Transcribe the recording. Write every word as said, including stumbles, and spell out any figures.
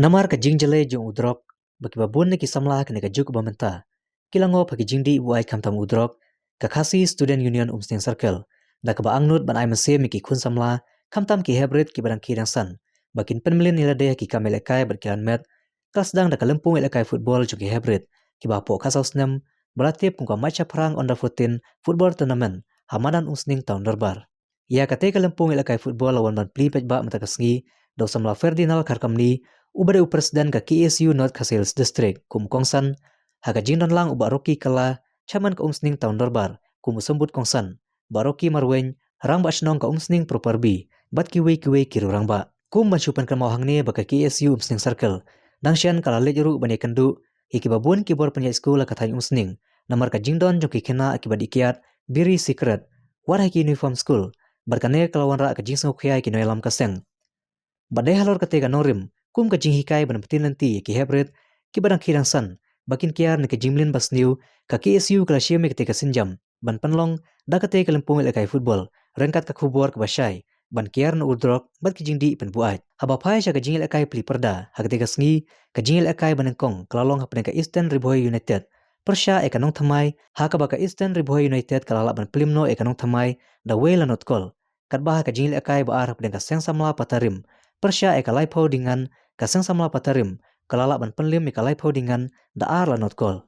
Namar ka jingjyllei jong u drok, ba kiba bun na ki samla ha kane ka juk ba mynta ki la ngop ha ki jingdih buaid khamtam u drok, ka Khasi Student Union Umsning Circle da kaba angnud ban ai mynsiem ïa ki khun samla, khamtam ki heprit kiba dang khie dang san, ba kin pynmlien ïa lade ha ki kam ïalehkai bad ki lanmet, ka la sdang da ka lympung ïalehkai football jong ki heprit kiba hapoh khatsaw snem, ba la tip kum ka Mait Shaphrang Under fourteen Football Tournament ha madan Umsning Town Dorbar. Ïa katei ka lympung ïalehkai football la wan ban plie paidbah mynta ka sngi da u samla Ferdinand Kharkamni, uba dei u president ka K S U North Khasi Hills District kum u kongsan, ha ka jingdon lang u Bah Rocky Kylla, chairman ka Umsning Town Dorbar, kum u symbud kongsan, Bah Rocky Marwein, rangbah shnong ka Umsning Proper B, bad kiwei kiwei ki rangbah. Kum ban shu pynkynmaw hangne ba ka K S U Umsning Circle dang shen ka la leit ruh ban ïakynduh ïa kiba bun ki bor pynïaid skul ha ka thaiñ Umsning namar ka jingdon jong ki khynnah kiba dih kiad, biri, sikret, wat ha ki uniform skul, bad kane ka la wanrah ka jingsngewkhia ïa ki nongïalam ka seng. Bad dei halor katei ka nongrim kum ka jinghikai ban pyntin lynti ïa ki heprit kiba dang khie dang san ba kin kiar na ka jingmlien basniew, ka K S U ka la shim ïa katei ka sienjam ban pynlong da katei ka lympung ïalehkai football ryngkat ka khubor kaba shai ban kiar na u drok bad ki jingdih pynbuaid. Haba phai sha ka jingïalehkai plie pyrda ha katei ka sngi, ka jingïalehkai banyngkong ka la long hapdeng ka Eastern Ri Bhoi United pyrshah ïa ka Nongthymmai, ha kaba ka Eastern Ri Bhoi United ka la lah ban pynliem noh ïa ka Nongthymmai da wei la not kol. Katba ha ka jingïalehkai ba ar hapdeng ka Seng Samla Patarim pyrshah ïa ka Laiphew Diengan, ka Seng Samla Patarim ka la lah ban pynliem ïa ka Laiphew Diengan da ar la not kol.